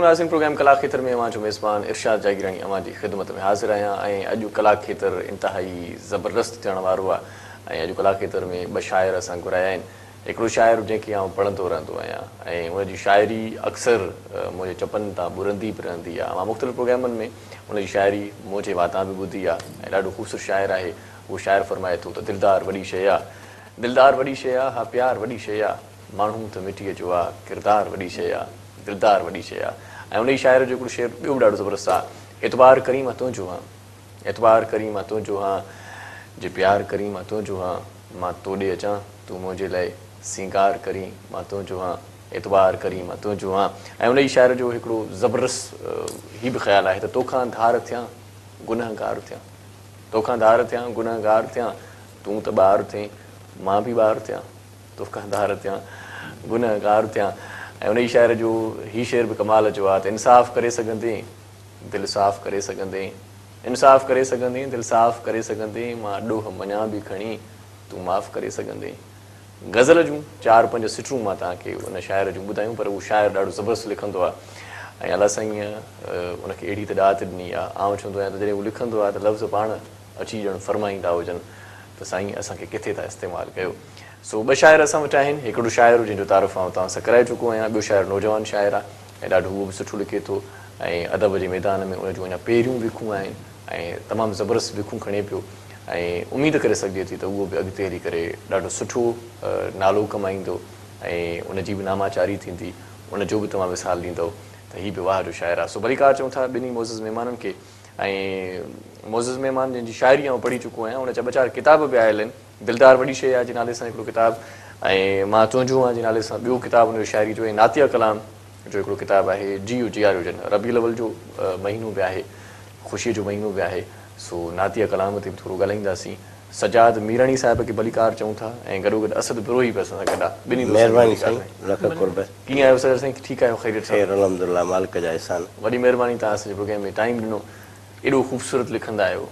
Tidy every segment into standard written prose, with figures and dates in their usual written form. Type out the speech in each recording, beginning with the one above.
ناظرين پروگرام ڪلاڪ کيتر ۾ اوهان جو ميزبان ارشاد جاگيراڻي اوهان جي خدمت ۾ حاضر آهيان ۽ اڄ ڪلاڪ کيتر انتهائي زبردست ٿيڻ وارو آهي ۽ اڄ ڪلاڪ کيتر ۾ ٻه شاعر اسان گهرايا آهن هڪڙو شاعر جنهن کي آئون پڙهندو رهندو آهيان ۽ ان جي شاعري اڪثر منهنجي چپن تان ٻرندي به رهندي آهي مان مختلف پروگرامن ۾ ان جي شاعري منهنجي واتان به ٻڌي آهي ۽ ڏاڍو خوبصورت شاعر آهي اهو شاعر فرمائي ٿو ته دلدار وڏي شيء آ دلدار وڏي شيء آ ها پيار وڏي شيء آ ماڻهو ته مٽيء جو آ، ڪردار وڏي شيء آ، دلدار وڏي شيء آ. ۽ ان ئي شاعر جو هڪڙو شعر ٻيو به ڏاڍو زبردست آ، اعتبار ڪرين مان تنهنجو هان، اعتبار ڪرين مان تنهنجو هان، جي پيار ڪرين مان تنهنجو هان، مان تو ڏي اچان، تون منهنجي لئه سينگار ڪرين مان تنهنجو هان، اعتبار ڪرين مان تنهنجو هان. ۽ ان ئي شاعر جو هڪڙو زبردست هي به خيال آهي ته توکان ڌار ٿيان، گنهگار ٿيان، توکان ڌار ٿيان، گنهگار ٿيان، تون ته ٻار ٿئين، مان به ٻار ٿيان. توکان ڌار ٿيان گنهگار ٿيان ۽ انهي شاعر جو هي شعر به ڪمال جو آ ته انصاف ڪري سگهندين دل صاف ڪري سگهندين انصاف ڪري سگهندين دل صاف ڪري سگهندين مان ڏوهه مڃان به کڻي تون معاف ڪري سگهندين غزل جون چار پنج سٽون مان توهان کي ان شاعر جون ٻڌايون پر اهو شاعر ڏاڍو زبردست لکندو آ ۽ الله سائين ان کي اهڙي ته ڏات ڏني آ آئون چوندو آهيان ته جڏهن هو لکندو آ ته لفظ پاڻ اچي ڄڻ فرمائيندا هجن ته سائين اسان کي ڪٿي ٿا استعمال ڪيو. سو ٻه شاعر اسان وٽ آهن، هڪڙو شاعر جنهن جو تعارف آئون توهان سان ڪرائي چڪو آهيان، ٻيو شاعر نوجوان شاعر آهي ۽ ڏاڍو اهو به سٺو لکي ٿو ۽ ادب جي ميدان ۾ ان جون اڃا پهريون وکون آهن ۽ تمام زبردست وکون کڻي پيو ۽ اميد ڪري سگهجي ٿي ته اهو به اڳتي هلي ڪري ڏاڍو سٺو نالو ڪمائيندو ۽ ان جي به ناماچاري ٿيندي، ان جو به توهان مثال ڏيندؤ ته هي به واهه جو شاعر آهي. سو ڀليڪار چئون ٿا ٻنهي معزز مهمانن کي. ۽ معزز مهمان جنهن جي شاعري آئون پڙهي چڪو آهيان ان جا ٻه چار ڪتاب به آيل آهن دلدار وڏي شيء آهي جي نالي سان هڪڙو ڪتاب ۽ مان تنهنجو آهيان جي نالي سان ٻيو ڪتاب ان جو شاعري جو ۽ نعتيه ڪلام جو هڪڙو ڪتاب آهي جيء جياريو جن ربيع الاول جو مهينو به آهي خوشي جو مهينو به آهي سو نعتيه ڪلام تي به ٿورو ڳالهائينداسين سجاد ميراڻي صاحب کي ڀليڪار چئون ٿا ۽ گڏوگڏ اسد بروهي به اسان سان گڏ آهي ٻنهي دوستن کي مهرباني ڀليڪار سائين سائين. لک قرب. ڪيئن آهيو سجاد سائين ٺيڪ آهيو خيريت سان. خير الحمدلله مالڪ جا احسان. وڏي مهرباني توهان اسان جي پروگرام ۾ ٽائيم ڏنو ايڏو خوبصورت لکندا آهيو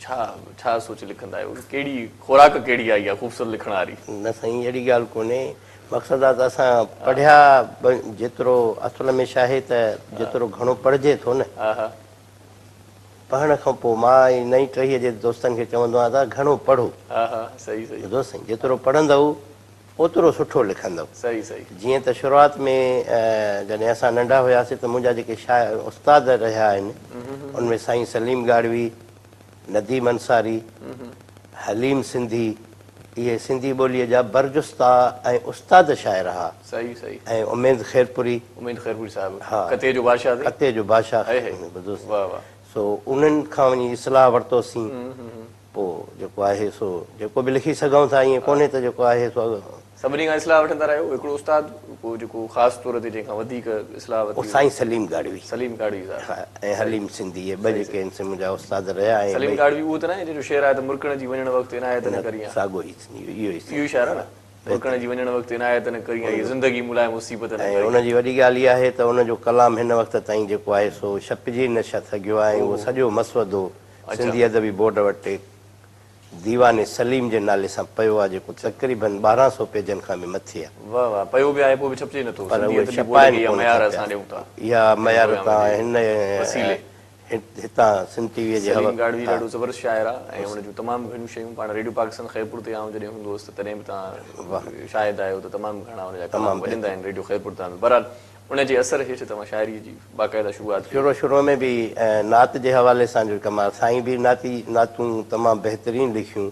ڇا ڇا سوچي لکندا آهيو ڪهڙي خوراڪ ڪهڙي آهي اها خوبصورت لکڻ واري. نه سائين اهڙي ڳالهه ڪونهي مقصد آ ته اسان پڙهيا به جيترو اصل ۾ ڇا آهي ته جيترو گهڻو پڙهجي ٿو نه پڙهڻ کان پوء مان ۽ نئين ٽهيء جي دوستن کي چوندو آهيان ته گهڻو پڙهو ها ها صحيح صحيح. ٻڌو سائين جيترو پڙهندؤ اوترو سٺو لکندؤ. صحيح صحيح. جيئن ته شروعات ۾ جڏهن اسان ننڍا هياسين ته منهنجا جيڪي شاعر استاد رهيا آهن ان ۾ سائين سليم ڳاڙهوي، نديم انصاري، حليم سنڌي اهي سنڌي ٻوليء جا برجستا ۽ استاد شاعر ها. صحيح صحيح. ۽ اميد خيرپوري. اميد خيرپوري صاحب ها. قطعي جو بادشاهه سائين. قطعي جو بادشاهه هي هي. ٻڌو سائين. واه واه. سو انهن کان وڃي اصلاح ورتوسين. پوء جيڪو آهي سو جيڪو به لکي سگهون ٿا ائين ڪونهي ته جيڪو آهي سو. سڀني کان اصلاح وٺندا رهيو هڪڙو استاد ڪو جيڪو خاص طور تي جنهن کان وڌيڪ اصلاح ورتي هجي. سائين سليم ڳاڙهوي. سليم ڳاڙهوي صاحب. ها ۽ حليم سنڌي اهي ٻه جيڪي آهن سي منهنجا استاد رهيا ۽ سليم ڳاڙهوي اهو ته ناهي جنهن جو شعر آهي ته مرڪڻ جي وڃڻ وقت عنايت نه ڪرين ها. ساڳو ئي اهو ئي اهو ئي شاعر آهي نه مرڪڻ جي وڃڻ وقت عنايت نه ڪرين ها هيء زندگي مون لاء مصيبت نه ۽ ڪرين ان ها. جي وڏي ڳالهه اها آهي ته ان جو ڪلام هن وقت تائين جيڪو آهي سو ڇپجي نه سگهيو آهي ۽ اهو سڄو مسودو سنڌي ادبي بورڊ وٽ ديوان سليم جي نالي سان پيو آهي جيڪو تقريباً 1200 پيجن کان به مٿي آهي. واه واه پيو به آهي پوء به ڇپجي نٿو پر سنڌي اهي ادبي بورڊ ڇپائن کي اها ڪونه ميار ٿا اسان پيا. ڏيون ٿا اها هن ميار پروگرام تان جي هن وسيلي. هتان سنڌ ٽي ويء جي سليم حوا ڳاڙهوي ها. ڏاڍو زبردست شاعر آهي ۽ هن جون تمام گهڻيون شيون پاڻ ريڊيو پاڪستان خيرپور تي آئون جڏهن هوندو هوس ته تڏهن به توهان شاهد آهيو ته تمام گهڻا هن جا ڪلام تمام وڄندا بهتر. آهن ريڊيو خيرپور تان به بهرحال ان جي اثر هيٺ توهان شاعريء جي باقاعده شروعات ڪئي. شروع شروع ۾ به نعت جي حوالي سان جو ڪم آهي، سائين به نعتي نعتون تمام بهترين لکيون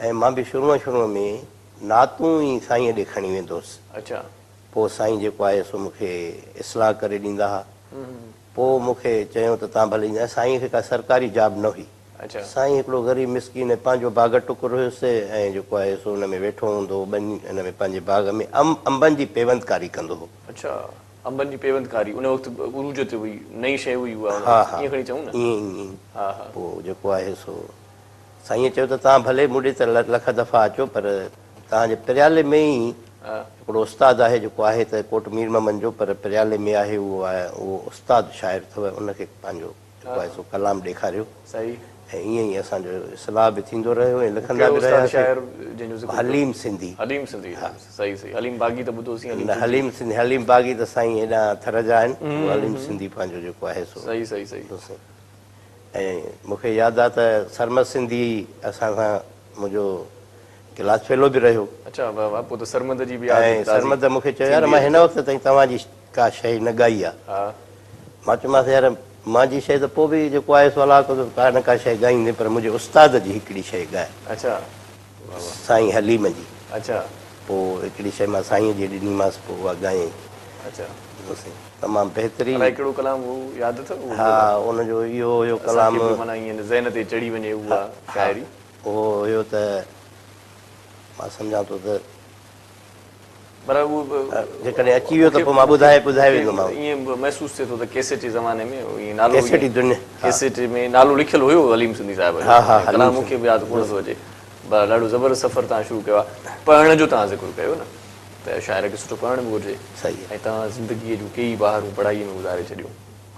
۽ مان به شروع شروع ۾ نعتون ئي سائينء ڏي کڻي ويندو هوس. پوء سائين جيڪو آهي سو مون کي اصلاح ڪري ڏيندا ها. پوء مون کي چيائون ته تان ڀلي ايندا. سائينء کي ڪا سرڪاري جاب نه هئي. سائين هڪڙو غريب مسڪين ۽ پنهنجو باغ ٽڪر هيس ۽ جيڪو آهي سو ان ۾ ويٺو هوندو هو ٻني ان ۾ پنهنجي باغ ۾ انبن جي پيوندڪاري ڪندو هو. اڇا انبن جي پيوندڪاري ان وقت عروج تي هئي نئين شيء هئي اها ان وقت ائين کڻي چئون نه. ائين ائين ها ها. پوء جيڪو آهي سو سائينء چيو ته توهان ڀلي مون ڏي ته لک دفعا اچو پر توهان جي پريالي ۾ ئي هڪڙو استاد آهي جيڪو آهي ته ڪوٽ مير محمد جو پر پريالي ۾ آهي اهو اهو استاد شاعر اٿو ان کي پنهنجو جيڪو آهي سو ڪلام ڏيکاريو. صحيح. ۽ ائين ئي اسان جو اصلاح به ٿيندو رهيو ۽ لکندا ڪهڙو به استاد رهياسين. شاعر جنهن جو ذڪر ڪيو؟ حليم سنڌي. حليم سنڌي صحيح صحيح حليم باغي ته ٻڌوسين حليم نه سنڌي. حليم سنڌي حليم باغي ته سائين هيڏانهن ٿر جا آهن اهو حليم سنڌي پنهنجو جيڪو آهي سو صحيح صحيح صحيح. ۽ مون کي ياد آ ته سرمد سنڌي اسان سان منهنجو ڪلاس فيلو به رهيو. اڇا واه واه پوء ته سرمد جي به ياد ۽ تازي سرمد مون کي چيو يار ٿيندي مان اڄ هن ته. وقت تائين توهان جي ڪا شيء نه ڳائي آ. ها. مان چيومانس يار مانجي شيء ته پوء به جيڪو آهي سو الله ڪندو ڪا نه ڪا شيء ڳائيندين پر منهنجي استاد جي هڪڙي شيء ڳاء. اڇا واه واه. سائين حليم جي. اڇا. پوء هڪڙي شيء مان سائينء جي ڏنيمانس پوء اها ڳايائين. اڇا. سائين تمام بهترين. الائي ڪهڙو ڪلام هو ياد اٿو اهو ها ان جو اهو هيو ڪلام. اسان کي به معنيٰ ائين ذهن تي چڙهي وڃي اها شاعري. اهو هيو ته مان سمجهان ٿو ته. پر اهو جيڪڏهن اچي ويو ته پوء مان ٻڌائي ٻڌائي ويندومانو. ائين محسوس ٿئي ٿو ته ڪيسيٽ جي زماني ۾ ائين نالو ڪيسيٽ جي دنيا ڪيسيٽ ۾ نالو لکيل هيو حليم سنڌي صاحب جو ڪلام مون کي به ياد ڪونه ٿو اچي پر ڏاڍو زبردست سفر توهان شروع ڪيو آهي پڙهڻ جو توهان ذڪر ڪيو نه ته شاعر کي سٺو پڙهڻ به گهرجي صحيح ۽ توهان زندگيء جون ڪيئي بهارون پڙهائيء ۾ گذاري ڇڏيون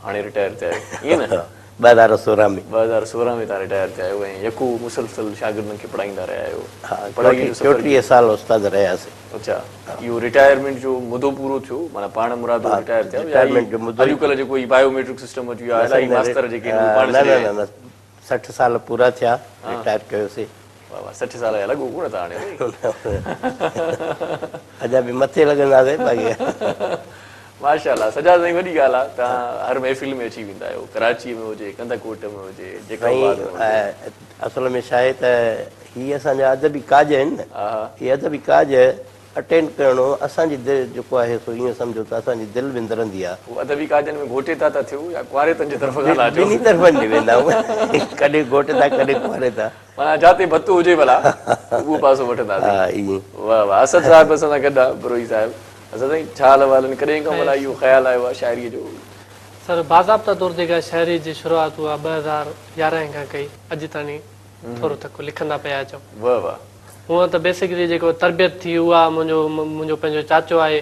هاڻي رٽائر ٿيا آهيو ائين نه؟ 2016 ۾. 2016 ۾ توهان رٽائر ٿيا آهيو ۽ يڪو مسلسل شاگردن کي پڙهائيندا رهيا آهيو. ها پڙهائيء جو سفر 34 سال استاد رهياسين. اڇا اهو رٽائرمينٽ جو مدو پورو ٿيو معنيٰ پاڻ مرادو رٽائر ٿيا يا رٽائرمينٽ جو مدو اڄ ڪلهه جيڪو هي بايو ميٽرڪ سسٽم اچي ويو آهي الاهي ماستر جيڪي آهن اهي پاڻ نه ڇڏي نه ويا نه آهن. نه 60 سال پورا ٿيا رٽائر ڪيوسين. واه واه 60 سال جا لڳو ڪونه ٿا هاڻي سائين. اڃا به مٿي لڳنداسين باقي. ماشاء الله سجاد سائين وڏي ڳالهه آ توهان هر محفل ۾ اچي ويندا آهيو ڪراچي ۾ هجي ڪنڌڪوٽ ۾ هجي جيڪب سائين آباد ۾ هجي. اصل ۾ ڇا آهي ته هي اسان جا ادبي ڪاڄ آهن نه هي ادبي ڪاڄ اٽينڊ ڪرڻو اسان جي دل جيڪو آهي سو ائين سمجهو ته اسان جي دل وندرندي آ. هو ادبي ڪاڄن ۾ گهوٽيتا ٿا ٿيو يا ڪنواريتن جي طرف کان ٿا اچو. ٻنهي طرفن ڏي ويندا آهيون ڪڏهن گهوٽيتا ڪڏهن ڪنواريتا. معنيٰ جاتي ڀت هجي ڀلا اهو پاسو وٺنداسين. ها ائين. واه واه اسد صاحب اسان سان گڏ آ بروهي صاحب اسد سائين ڇا حال احوال آهن ڪڏهن کان ڀلا اهو خيال آيو آ شاعريء جو. سر باضابطه طور جيڪا شاعريء جي شروعات اها 2011 کان ڪئي اڄ تاڻي ٿورو ٿڪو لکندا پيا اچون. واه واه. هونئن ته بيسڪلي جيڪو تربيت ٿي اها منهنجو منهنجو پنهنجو چاچو آهي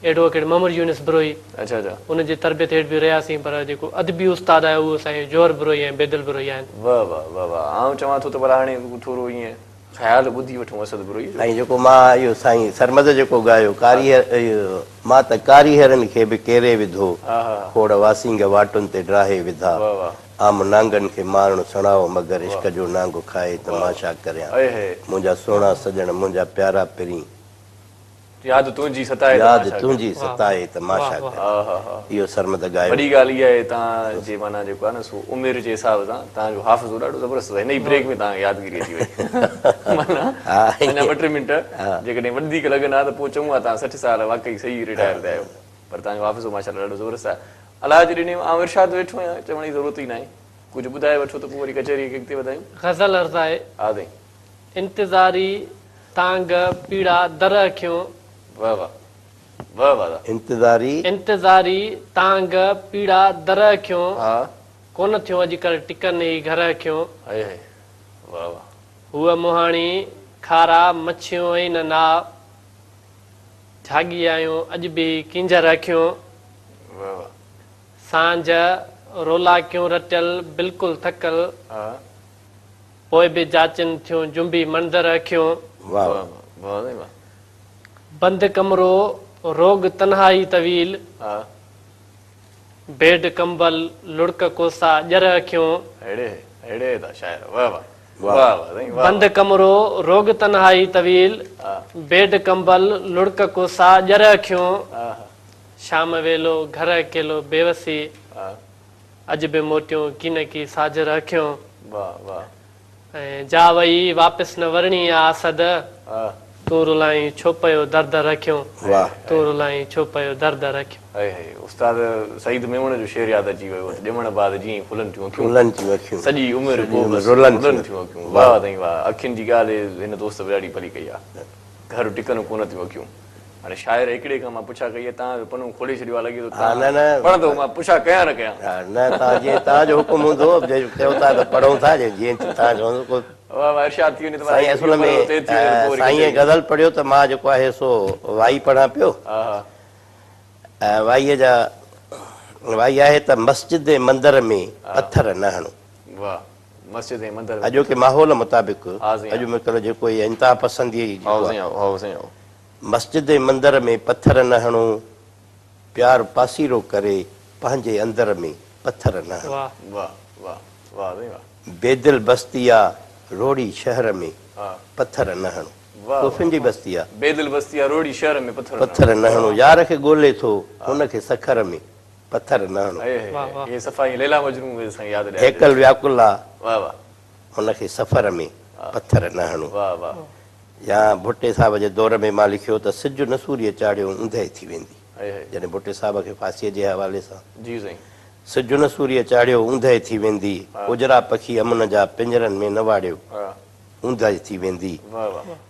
ايڊووڪيٽ محمد يونس بروهي اڇا اڇا. ان جي تربيت هيٺ به رهياسين پر جيڪو ادبي استاد آهي اهو سائين جوهر بروهي ۽ بيدل بروهي آهن. واه واه واه واه آئون چوان ٿو ته ڀلا هاڻي ٿورو ائين خيال ٻڌي وٺون اسد بروهي جو. سائين جيڪو مان اهو سائين سرمد جيڪو ڳايو ڪاريهر اهو مان ته ڪاريهرن کي به ڪيري وڌو ها ها ها. کوڙ واسينگ واٽن تي ڊاهي وڌا واه واه. عام نانگن کي مارڻ سڻائو مگر عشق واه جو نانگ کائي ته واه مان ڇا ڪريان اي هي. منهنجا سهڻا سڄڻ منهنجا پيارا پرين. ياد تنهنجي ستائي ته مان ياد ڇا ڪريان. تنهنجي واه ستائي ته مان واه ڇا واه. ڪريان. ها ها ها. اهو سرمد ڳايو. وڏي ڳالهه اها آهي توهان جي معنيٰ جيڪو آهي نه سو عمر جي حساب سان توهان جو حافظو ڏاڍو زبردست آهي هن ئي بريڪ ۾ توهان کي يادگيري اچي وئي معنيٰ ها اڃا ٻه ٽي منٽ جيڪڏهن وڌيڪ لڳن ها ته پوء چئون ها توهان 60 سال واقعي صحيح رٽائر ٿيا آهيو پر توهان جو حافظو ماشاءالله ڏاڍو زبردست آهي الله جي ڏني آئون ارشاد ويٺو آهيان چوڻ جي ضرورت ئي ناهي ڪجهه ٻڌائي وٺو ته پوء وري ڪچهري کي اڳتي وڌايون. غزل عرض آهي. ها سائين. انتظاري تانگهه پيڙا در اکيون. واه واه واه واه دا. انتظاري. انتظاري تانگهه پيڙا در اکيون. ها. ڪونه ٿيون اڄڪلهه ٽڪن هي گهر اکيون. هئي هئي واه واه. هوء مهاڻي کارا مڇيون ۽ نه ناء. جهاڳي آيون اڄ به ڪينجهر اکيون. واه واه. سانجهه رولاڪيون رٽيل بلڪل ٿڪل. ها. پوء به جاچن ٿيون جنبي منظر اکيون. واه واه واه سائين واه. بند ڪمرو روڳ تنهائي طويل. ها. بيڊ ڪمبل لڙڪ ڪوسا ڄر اکيون. ههڙي ههڙي ٿا شاعر واه واه واه واه سائين واه بند ڪمرو روڳ تنهائي طويل. ها. بيڊ ڪمبل لڙڪ ڪوسا ڄر اکيون. ها ها. شام ويلو گهر اڪيلو بيوسي. ها. اڄ به موٽيون ڪينڪي ساجهر اکيون. واه واه. ۽ جا وئي واپس نه ورڻي آ اسد. ها. تون رلائين ڇو پيو در در اکيون. واه. تون رلائين ڇو پيو در در اکيون. هئي هئي استاد سعيد ميمڻ جو شعر ياد اچي ويو ته ڄمڻ بعد جيئن ئي کلن ٿيون اکيون. کلن ٿيون اکيون. سڄي عمر سڄي پوء عمر بس رلن رلن ٿيون ٿيون اکيون. واه. واه سائين واه اکين جي ڳالهه هن دوست به ڏاڍي ڀلي ڪئي آ. گهر ٽڪن ڪونه ٿيون اکيون. هاڻي شاعر هڪڙي کان مان پڇا ڪئي آهي توهان جو پنو کولي ڇڏيو آهي لڳي ٿو ها نه توهان نه پڙهندو مان پڇا ڪيان نه ڪيان. ها نه توهان جيئن توهان جو حڪم هوندو جي چئو ٿا ته پڙهون ٿا جي جيئن توهان چوندو ڪو واه واه ارشاد ٿي وڃي ته سائين اصل ۾ سائين غزل پڙهيو ته مان جيڪو آهي سو وائي پڙهان پيو ها ها ۽ وائيء جا وائي آهي ته مسجد مندر ۾ پٿر نه هڻو. واه مسجد ۽ مندر ۾. اڄوڪي ماحول مطابق اڄ مڪل جيڪو هي انتها پسندي جيڪو آهي. مسجد ۽ مندر ۾ پٿر نه هڻو، پيار پاسيرو ڪري پنهنجي اندر ۾ پٿر نه هڻو. بيدل بستي آ روهڙي شهر ۾ پٿر نه هڻو. صوفين جي بستي آ. بيدل بستي آ روهڙي شهر ۾ پٿر نه هڻو. يار کي ڳولي ٿو هن کي سکر ۾ پٿر نه هڻو. هيڪل وياڪل آ هن کي سفر ۾ پٿر نه هڻو. يا ڀٽي صاحب جي دور ۾ مان لکيو ته سج نه سوريء چاڙهيو اوندهه ٿي ويندي. جڏهن ڀٽي صاحب کي ڦاسيء جي حوالي سان سج نه سوريء چاڙهيو اوندهه ٿي ويندي. اجرا پکي امن جا پڃرن ۾ نه واڙيو اوندهه ٿي ويندي.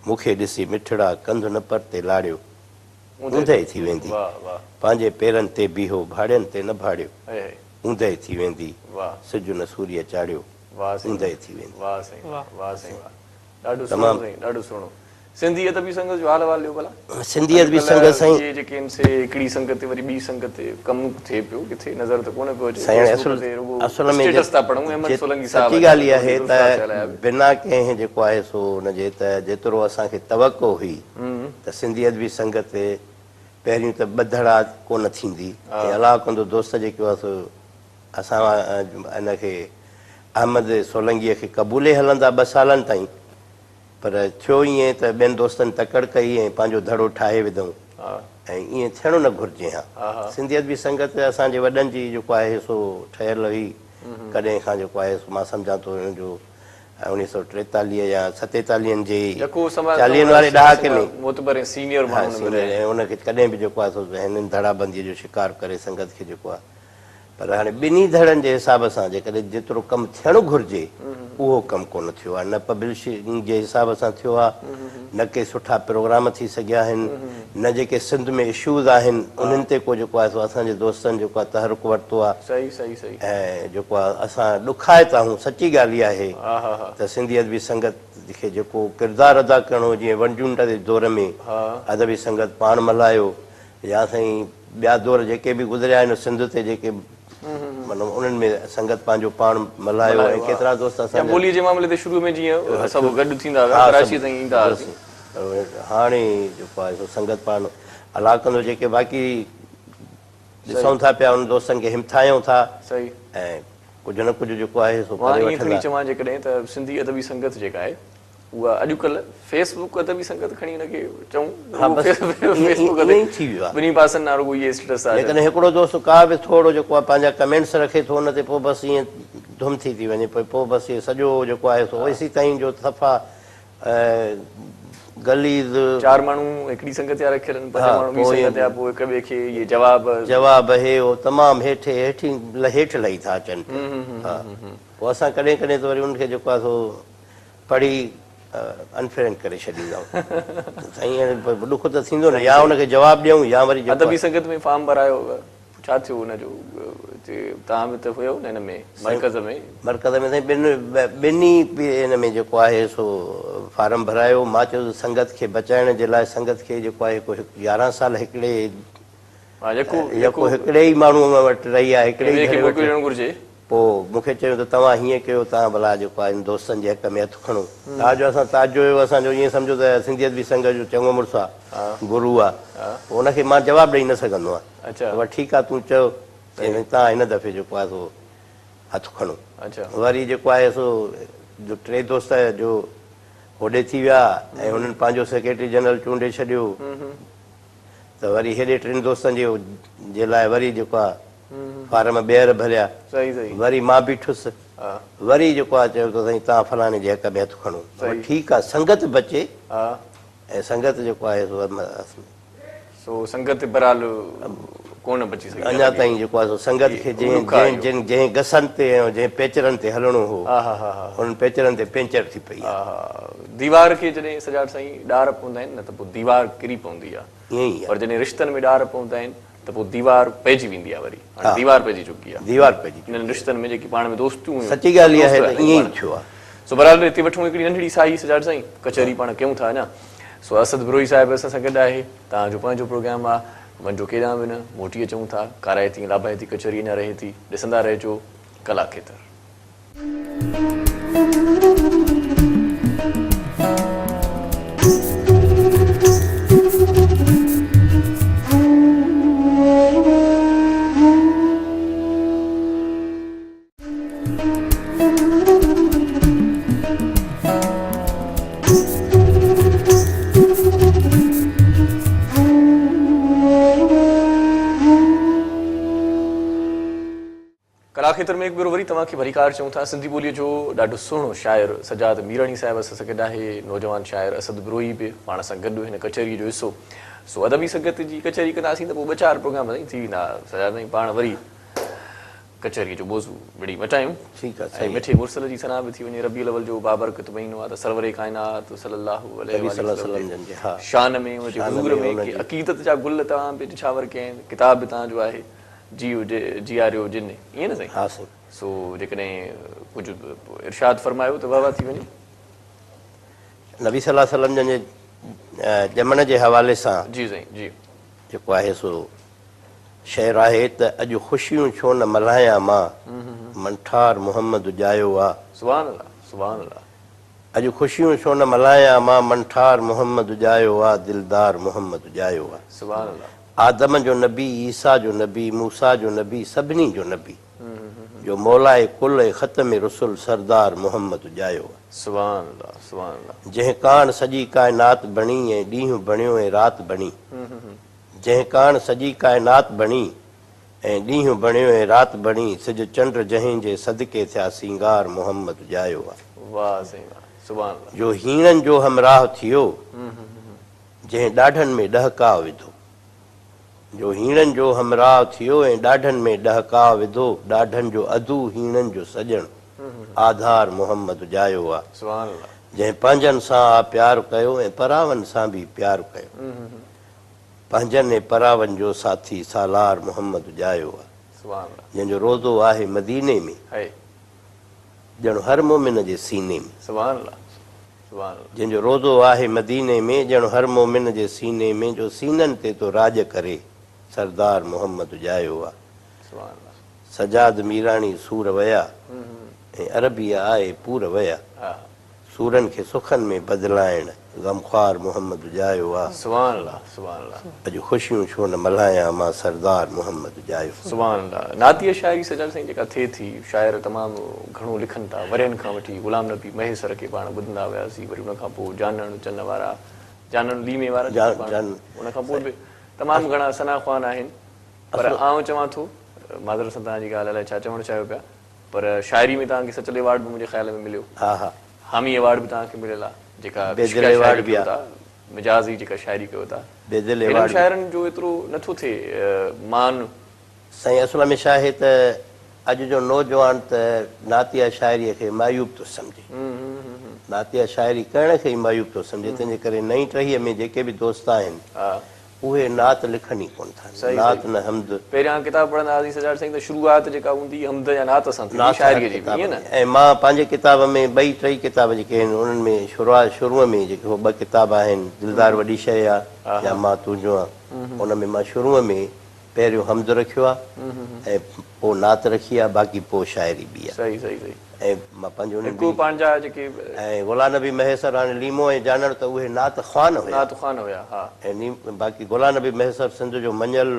مون کي ڏسي مٺڙا ڪنڌ نه پرتي لاڙيو اوندهه ٿي ويندي. پنهنجي پيرن تي بيهو ڀاڙين تي نه ڀاڙيو اوندهه ٿي ويندي. سج نه سوريء چاڙهيو اوندهه ٿي ويندي. ڏاڍو سهڻو سائين ڏاڍو سهڻو. سنڌي ادبي سنگت جو حال احوال ڏيو ڀلا. سنڌي ادبي سنگت سائين. اڄڪلهه اهي جيڪي آهن سي هڪڙي سنگت تي وري ٻي سنگت تي ڪم ٿئي پيو ڪٿي نظر ته ڪونه پيو اچي سائين فيسبوڪ تي رڳو اصل ۾ اسٽيٽس ٿا پڙهون احمد سولنگي صاحب سچي ڳالهه اها آهي ته بنا ڪنهن جيڪو آهي سو ان جي ته جيترو اسان کي توقع هئي ته سنڌي ادبي سنگت پهريون ته ٻه ڌڙا ڪونه ٿيندي ۽ الله ڪندو دوست جيڪو آهي سو اسان ان کي احمد سولنگيء کي قبولي هلندا ٻه سالن تائين پر ٿيو ائين ته ٻين دوستن تڪڙ ڪئي ۽ پنهنجو ڌڙو ٺاهي وڌئون ۽ ائين ٿيڻ نه گهرجي ها. سنڌي ادبي سنگت اسان جي وڏن جي جيڪو آهي سو ٺهيل هئي ڪڏهن کان جيڪو آهي سو مان سمجهان ٿو ان جو 1943 يا ستيتاليهن جي چاليهن واري ڏهاڪي ۾ ها سينيئر ۽ ان کي ڪڏهن به جيڪو آهي سو هنن ڌڙابنديء جو شڪار ڪري سنگت کي جيڪو آهي پر هاڻي ٻنهي ڌڙن جي حساب سان جيڪڏهن جيترو ڪم ٿيڻ گهرجي اهو ڪم ڪونه ٿيو آهي، نه پبلشنگ جي حساب سان ٿيو آهي، نه ڪي سٺا پروگرام ٿي سگهيا آهن، نه جيڪي سنڌ ۾ اشوز آهن انهن تي ڪو جيڪو آهي سو اسان جي دوستن جيڪو آهي تحرڪ ورتو آهي ۽ جيڪو آهي اسان ڏکائتا آهيون. سچي ڳالهه اها آهي ته سنڌي ادبي سنگت کي جيڪو ڪردار ادا ڪرڻو هو جيئن ون يونٽ جي دور ۾ ادبي سنگت پاڻ ملهايو يا سائين ٻيا دور جيڪي به گذريا آهن سنڌ تي جيڪي معنيٰ انهن ۾ سنگت پنهنجو پاڻ ملهايو ۽ ڪيترا دوست اسان جا ٻوليء جي معاملي تي شروع ۾ جيئن سڀ گڏ ٿيندا هئا ڪراچيء تائين ايندا هئاسين. هاڻي جيڪو آهي سو سنگت پاڻ الله ڪندو جيڪي باقي ڏسون ٿا پيا انهن دوستن کي همٿايون ٿا ۽ ڪجهه نه ڪجهه جيڪو آهي سو مان ڪري ائين کڻي وٺندا. چوان جيڪڏهن ته سنڌي ادبي سنگت جيڪا آهي اها اڄڪلهه فيس بڪ ادبي سنگت کڻي ان کي چئون ها بس فيس بڪ ائين ئي ٿي ويو آهي. ٻنهي پاسن ڏانهن رڳو اهي اسٽيٽس ٿا اچن. جيڪڏهن هڪڙو دوست ڪا به ٿورو جيڪو آهي پنهنجا ڪمينٽس رکي ٿو ان تي پوء بس ائين ڌم ٿي ٿي وڃي پئي پوء بس اهي سڄو جيڪو آهي سو ايسي تائين جو صفا غليظ. چار ماڻهو هڪڙي سنگت جا رکيل آهن پنج ماڻهو ٻي سنگت جا پوء هڪ ٻئي کي اهي جواب. جواب هي هو تمام هيٺ هيٺ هيٺ لهي ٿا اچن پيا ها پوء اسان ڪڏهن ڪڏهن ته وري انهن کي جيڪو آهي سو پڙهي انفرينڊ ڪري ڇڏيندا آهيون ته سائين هاڻي ڏک ته ٿيندو نه يا ان کي جواب ڏيون يا وري جيڪو ادبي سنگت ۾ فارم ڀرايو ڇا ٿيو ان جو توهان به ته هيو نه ان ۾ مرڪز ۾. مرڪز ۾ سائين ٻن ٻنهي ان ۾ جيڪو آهي سو فارم ڀرايو مان چيو ته سنگت کي بچائڻ جي لاء سنگت کي جيڪو آهي هڪ 11 سال هڪڙي يڪو هڪڙي ئي ماڻهوء وٽ رهي آهي هڪڙي ئي ڌڙي وٽ گهرجي. پوء مون کي چيو ته توهان هيئن ڪيو توهان ڀلا جيڪو آهي هن دوستن جي حق ۾ هٿ کڻو. تاج جو اسان تاج جويو اسان جو ائين سمجهو ته سنڌي ادبي سنگت جو چڱو مڙس آ، گرو آ. پوء ان کي مان جواب ڏئي نه سگهندو آهيان. پر ٺيڪ آ تون چئو چيائين توهان هن دفعي جيڪو آهي سو هٿ کڻو. وري جيڪو آهي سو جو ٽي دوست جو هوڏي ٿي ويا ۽ هنن پنهنجو سيڪريٽري جنرل چونڊي ڇڏيو. ته وري هيڏي ٽن دوستن جي جي لاء وري جيڪو آ فارم ٻيهر ڀريا وري مان بيٺس وري جيڪو آ چيو ته سائين توهان فلاڻي جي حق ۾ هٿ کڻو ٺيڪ آ سنگت بچي ۽ سنگت جيڪو آهي سو سو سنگت بهرحال ڪونه بچي سگهي اڃا تائين جيڪو آهي سو سنگت کي جنهن جنهن جنهن گسن تي ۽ جنهن پيچرن تي هلڻو هو انهن پيچرن تي پينچر ٿي پئي آهي. ديوار کي جڏهن سجاد سائين ڏار پوندا آهن نه ته پوء ديوار ڪري پوندي آهي ائين ئي آهي. پر جڏهن رشتن ۾ ڏار پوندا آهن ته پوء ديوار پئجي ويندي آهي وري هاڻي ديوار پئجي چڪي آهي ديوار پئجي انهن رشتن ۾ جيڪي پاڻ ۾ دوستيون هيون سچي ڳالهه اها آهي ته ائين ئي ٿيو آهي. سو بهرحال هتي وٺون هڪڙي ننڍڙي ساهي سجاد سائين ڪچهري پاڻ ڪيون ٿا اڃا سو اسد بروهي صاحب اسان سان گڏ آهي توهان جو پنهنجو پروگرام آ وڃجو ڪيڏانهن به نه موٽي اچون ٿا ڪارائتي ۽ لاڀائتي ڪچهري اڃا رهي ٿي ڏسندا رهجو ڪلا کيتر. ڪلاکيتر ۾ هڪ ڀيرو وري توهان کي ڀليڪار چئون ٿا. سنڌي ٻوليء جو ڏاڍو سهڻو شاعر سجاد ميراڻي صاحب اسان سان گڏ آهي. نوجوان شاعر اسد بروهي به پاڻ سان گڏ هن ڪچهريء جو حصو. سو ادبي سنگت جي ڪچهري ڪنداسين ته پوء ٻه چار پروگرام سائين ٿي ويندا. سجاد سائين پاڻ وري ڪچهريء جو موضوع مڙئي مٽايون ٺيڪ آهي ۽ مٺي مرسل جي ثنا به ٿي وڃي. ربيع الاول جو بابرڪت مهينو آهي ته سرور ڪائنات صلي الله عليه واٰله وسلم جي شان ۾ ان جي حضور ۾ ڪي عقيدت جا گل توهان به نڇاور ڪيا آهن. ڪتاب به توهان جو آهي. جيء جياريو جن، ائين نه سائين؟ ها سائين. سو جيڪڏهن ڪجهه ارشاد فرمايو ته واه واه ٿي وڃي. نبي صلي الله عليه وسلم جن جي ڄمڻ جي حوالي سان جي سائين جي. جيڪو آهي سو شعر آهي ته اڄ خوشيون ڇو نه ملهايان مان، منٺار محمد ڄايو آ. سبحان الله سبحان الله. اڄ خوشيون ڇو نه ملهايان مان، منٺار محمد ڄايو آ، دلدار محمد ڄايو آ. سبحان الله. آدم جو نبي، عيسيٰ جو نبي، موسيٰ جو نبي، سڀني جو نبي، جو مولائي ڪل ۽ ختم رسل سردار محمد ڄايو آ. سبحان الله سبحان الله. جنهن ڪاڻ سڄي ڪائنات بڻي ۽ ڏينهن بڻيو ۽ رات بڻي. جنهن ڪاڻ سڄي ڪائنات بڻي ۽ ڏينهن بڻيو ۽ رات بڻي، سج چنڊ جنهن جي صدقي ٿيا سينگار محمد ڄايو آ. واه سائين واه سبحان الله. جو هيڻن جو همراهه ٿيو. جنهن ڏاڍن ۾ ڏهڪاء وڌو. جو هيڻن جو همراهه ٿيو ۽ ڏاڍن ۾ ڏهڪاء وڌو، ڏاڍن جو عدو هيڻن جو سڄڻ، آڌار محمد ڄايو آ. سبحان الله. جنهن پنهنجن سان آ پيار ڪيو ۽ پراون سان به پيار ڪيو. پنهنجن ۽ پراون جو ساٿي سالار محمد ڄايو آ. سبحان الله. جنهن جو روضو آهي مديني ۾. ڄڻ هر مومن جي سيني ۾. سبحان الله. جنهن جو روضو آهي مديني ۾، ڄڻ هر مومن جي سيني ۾، جو سينن تي ٿو راڄ ڪري، سردار محمد ڄايو آ. سجاد ميراڻي سور ويا، ۽ عربيء آئي پور ويا. سورن کي سخن ۾ بدلائڻ، غمخوار محمد ڄايو آ. سبحان الله سبحان الله. اڄ خوشيون ڇو نه ملهايان مان سردار محمد ڄايو. سبحان الله نعتيه شاعري سجاد سائين جيڪا ٿئي ٿي شاعر تمام گهڻو لکن ٿا ورهين کان وٺي غلام نبي مهيسر کي پاڻ ٻڌندا وياسين وري ان کان پوء جانڻ چن وارا جانڻ ليمي وارا جيڪي پاڻ ان کان پوء به تمام گهڻا ثنا خوان آهن پر آئون چوان ٿو معذرت سان توهان جي ڳالهه الائي ڇا چوڻ چاهيو پيا پر شاعري ۾ توهان کي سچل ايوارڊ به منهنجي خيال ۾ مليو ها ها. حامي ايوارڊ به توهان کي مليل آهي جيڪا بيدل ايوارڊ به آهي. مجازي جيڪا شاعري ڪيو ٿا. بيدل ايوارڊ هنن شاعرن جو ايترو نه ٿو ٿئي مان. سائين اصل ۾ ڇا آهي ته اڄ جو نوجوان ته نعتيه شاعريء کي معيوب ٿو سمجهي. نعتيه شاعري ڪرڻ کي ئي معيوب ٿو سمجهي تنهن جي ڪري نئين ٽهيء ۾ جيڪي به دوست آهن اهي نعت لکن ئي ڪونه ٿا. نعت نه حمد. پهريان ڪتاب پڙهندا هئاسين سجاد سائين ته شروعات جيڪا هوندي هئي حمد يا نعت سان ٿيندي هئي شاعريء جي به ائين نه؟ ۽ مان پنهنجي ڪتاب ۾ ٻئي ٽئي ڪتاب جيڪي آهن انهن ۾ شروعات شروع ۾ جيڪي هو ٻه ڪتاب آهن دلدار وڏي شيء آ يا مان تنهنجو آن ان ۾ مان شروع ۾ پهريون حمد رکيو آ ۽ پوء نعت رکي آ باقي پوء شاعري ٻي آ. صحيح صحيح صحيح. ۽ مان پنهنجو انهن هڪ پنهنجا جيڪي. ۽ غلام نبي مهيسر هاڻي ليمو ۽ جانڻ ته اهي نعت خوان هيا. نعت خوان هيا ها. ۽ نيم باقي غلام نبي مهيسر سنڌ جو مڃيل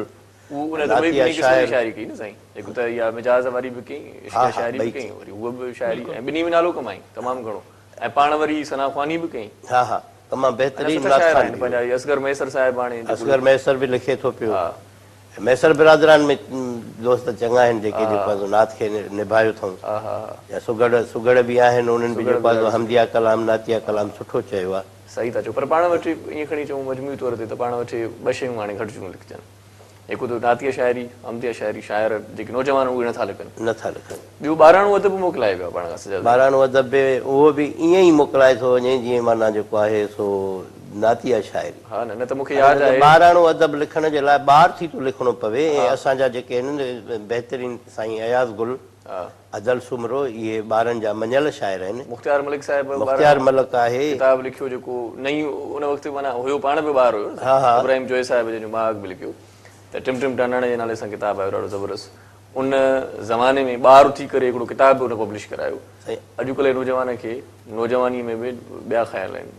هو ان ته ٻئي ٻنهي قسم جي شاعري ڪئي نه سائين هڪ ته اها مجاز واري به ڪئي عشقيه شاعري به ڪئي وري هوء به شاعري ۽ ٻنهي ۾ نالو ڪمائين تمام گهڻو ۽ پاڻ وري ثنا خواني به ڪئي. ها ها تمام بهترين نعت خوان به هو. پنهنجا اصغر مهيسر صاحب هاڻي جيڪو اصغر مهيسر به لکي ٿو پيو. مهيسر برادران ۾ دوست چڱا آهن جيڪي جيڪو آهي سو نعت کي نڀايو اٿئون يا سگهڙ سگهڙ به آهن انهن به جيڪو آهي سو حمديه ڪلام نعتيه ڪلام سٺو چيو آهي. صحيح ٿا چئو پر پاڻ وٽ ائين کڻي چئون مجموعي طور تي ته پاڻ وٽ ٻه شيون هاڻي گهٽ ٿيون لکجن هڪ ته نعتيه شاعري حمديه شاعري شاعر جيڪي نوجوان اهي نٿا لکن. نٿا لکن. ٻيو ٻاراڻو ادب به موڪلائي ويو آهي پاڻ کان سجاد. ٻاراڻو ادب به اهو به ائين ئي موڪلائي ٿو وڃي جيئن معنيٰ جيڪو آهي سو نعتيه شاعري. ها نه نه ته مون کي ياد آهي. ٻاراڻو ادب لکڻ جي لاء ٻار ٿي ٿو لکڻو پوي ۽ اسان جا جيڪي آهن بهترين سائين اياز گل، ادل سومرو اهي ٻارن جا مڃيل شاعر آهن. مختيار ملڪ صاحب مختيار ملڪ آهي. ڪتاب لکيو جيڪو نئين ان وقت معنيٰ هيو پاڻ به ٻار هيو نه ابراهيم جويي صاحب جنهن جو مهاڳ به لکيو ته ٽم ٽم ٽانڊاڻي جي نالي سان ڪتاب آيو ڏاڍو زبردست ان زماني ۾ ٻار ٿي ڪري هڪڙو ڪتاب به ان پبلش ڪرايو اڄڪلهه نوجوان کي نوجواني ۾ به ٻيا خيال آهن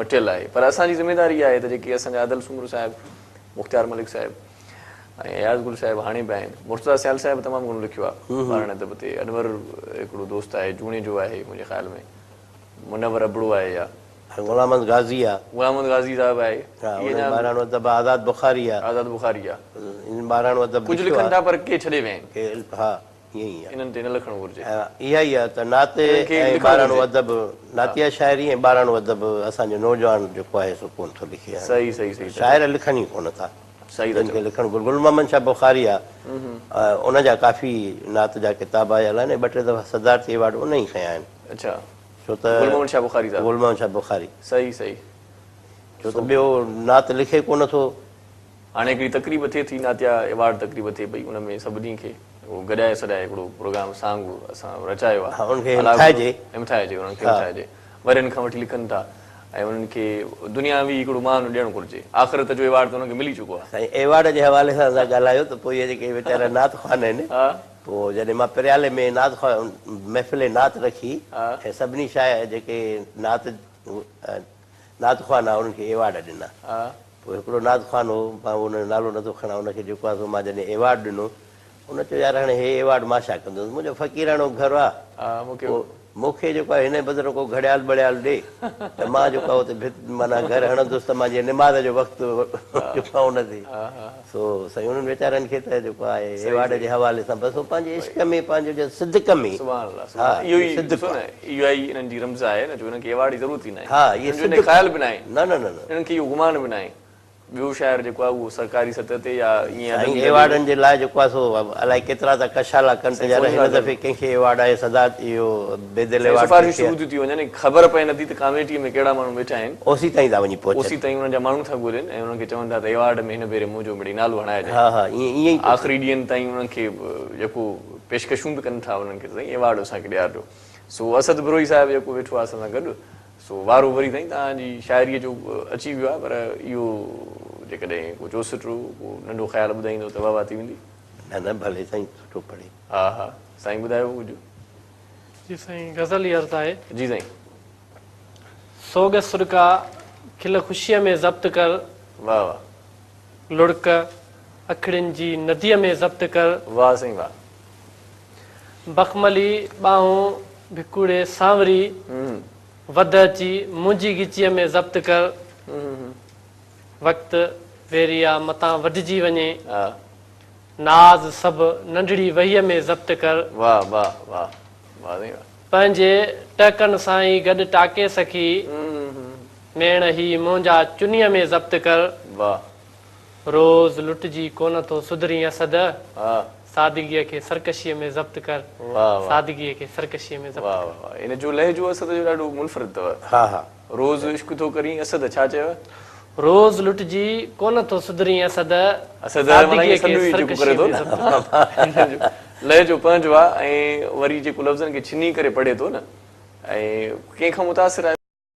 مٽيل آهي پر اسان جي ذميداري آهي ته جيڪي اسان جا ادل سومرو صاحب مختيار ملڪ صاحب ۽ اياز گل صاحب هاڻي به آهن مرتضيٰ سيال صاحب تمام گهڻو لکيو آهي ٻاراڻي ادب تي انور هڪڙو دوست آهي جوڻيجو آهي منهنجي خيال ۾ منور ابڙو آهي يا غلام محمد غازي آ. غلام محمد غازي صاحب آهي. ها انهن ٻاراڻو ادب آزاد بخاري آ. آزاد بخاري آ. انهن ٻاراڻو ادب ڪجهه لکن ٿا پر ڪي ڇڏي ويا آهن. ڪي ها. ائين ئي آهي. انهن تي نه لکڻ گهرجي. اها ئي آهي ته نعت انهن کي ۽ لکڻ ٻاراڻو گهرجي. ادب، نعتيه شاعري ۽ ٻاراڻو ادب اسان جو نوجوان جيڪو آهي سو ڪونه ٿو لکي هاڻي. صحيح صحيح صحيح ٿا شاعر چئو. لکن ئي ڪونه ٿا. صحيح ٿا جن چئو. کي لکڻ گهرجي. گل محمد شاهه بخاري آهي ان جا ڪافي نعت جا ڪتاب آيل آهن ۽ ٻه ٽي دفعا صدارتي ايوارڊ ان ئي کنيا آهن. اڇا ڇو ته گل محمد شاهه بخاري صاحب. گل محمد شاهه بخاري. صحيح صحيح. ڇو ته ٻيو نعت لکي ڪونه ٿو. هاڻي هڪڙي تقريب ٿئي ٿي نعتيه ايوارڊ تقريب ٿئي پئي ان ۾ سڀني کي گڏائي سڏائي هڪڙو پروگرام سانگ اسان رچايو آهي. ها انهن کي همٿائجي. همٿائجي انهن کي همٿائجي ورهين کان وٺي لکن ٿا ۽ انهن کي دنياوي هڪڙو مان ڏيڻ گهرجي آخرت جو ايوارڊ ته انهن کي ملي چڪو آهي. سائين ايوارڊ جي حوالي سان توهان ڳالهايو ته پوء اهي جيڪي ويچارا نعت خوان آهن پوء جڏهن مان پريالي ۾ نعت خوان محفل نعت رکي ۽ سڀني شاعر جيڪي نعت نعت خوان آ انهن کي ايوارڊ ڏنا. پوء هڪڙو نعت خوان هو مان ان جو نالو نٿو کڻان ان کي جيڪو آ سو مان جڏهن ايوارڊ ڏنو ان چيو يار هاڻي هي ايوارڊ مان ڇا ڪندس منهنجو فقيراڻو گهر آ پوء مون کي جيڪو آ هن بدران ڪو گهڙيال ٻڙيال ڏي ته مان جيڪو آ اتي ڀت معنيٰ گهر هڻندس ته مان جيئن نماز جو وقت جيڪو آ ان تي سو سائين انهن ويچارن کي ته جيڪو آهي ايوارڊ جي حوالي سان بس هو پنهنجي عشق ۾ پنهنجو جي صدق ۾ سبحان الله سبحان الله اهو ئي ڏسو نه اها ئي انهن جي رمز آهي نه جو انهن کي ايوارڊ جي ضرورت ئي ناهي ها اهي انهن جو انهي خيال به ناهي نه نه نه نه انهن کي اهو گمان به ناهي ٻيو شاعر جيڪو آهي اهو سرڪاري سطح تي يا ائين سائين ادبي ايوارڊن جي لاء جيڪو آهي سو الائي ڪيترا ٿا ڪشالا ڪن ته يار هن دفعي ڪنهن کي ايوارڊ آهي صدارت اهو بيدل سائين ايوارڊ سفارشون ڪنهن کي شروع ٿيون ٿي وڃن ۽ خبر پئي نٿي ته ڪاميٽيء ۾ ڪهڙا ماڻهو ويٺا آهن. اوسي تائين ٿا وڃي پهچن. اوسي تائين انهن جا ماڻهو ٿا ڳولين ۽ انهن کي چون ٿا ته ايوارڊ ۾ هن ڀيري منهنجو مڙئي نالو هڻائجانء. ها ها ائين ائين ئي ٿو ٿئي. آخري ڏينهن تائين انهن کي جيڪو پيشڪشون به ڪن ٿا انهن کي ته سائين ايوارڊ اسان کي ڏيارجو. سو اسد بروهي صاحب جيڪو ويٺو آهي اسان سان گڏ سو وارو وري سائين توهان جي شاعريء جو اچي ويو آهي پر اهو جيڪڏهن ڪو چوسٽو ڪو ننڍو خيال ٻڌائيندو ته واهه واهه ٿي ويندي. نه نه ڀلي سائين سٺو پڙهي. ها ها سائين ٻڌايو ڪجهه. جي سائين غزل ئي عرض آهي. جي سائين. سوڳ سڏڪا کل خوشيء ۾ ضبط ڪر. واهه واهه. لڙڪ اکڙين جي نديء ۾ ضبط ڪر. واهه سائين واهه. بخملي ٻانهون ڀڪوڙي سانوري. وڌ اچي منهنجي ڳچيء ۾ ضبط ڪر. وقت ويري آ متان وڍجي وڃي. ناز سڀ ننڍڙي وهيء ۾ ضبط ڪر. واهه واهه واهه واهه سائين واهه. پنهنجي ٽهڪن سان ئي گڏ ٽاڪي سکي. نيڻ هي منهنجا چنيء ۾ ضبط ڪر. واهه. روز لٽجي ڪونه ٿو سڌرين اسد. ها. سادگيء کي سرڪشيء ۾ ضبط ڪر. واهه واهه. سادگيء کي سرڪشيء ۾ ضبط واهه ڪر. واهه واهه ان جو لهجو اسد جو ڏاڍو منفرد اٿو. ها ها. روز عشق ٿو ڪرين اسد ڇا چيو؟ روز لٽجي ڪونه ٿو سڌرين اسد. اسد معنيٰ سادگيء ائين کي سڏ ئي جيڪو ڪري سرڪشيء ٿو ۾ نه ضبط ڪر. هن جو لهجو پنهنجو آ ۽ وري جيڪو لفظن کي ڇني ڪري پڙهي ٿو نه ۽ ڪنهن کان متاثر آهيو؟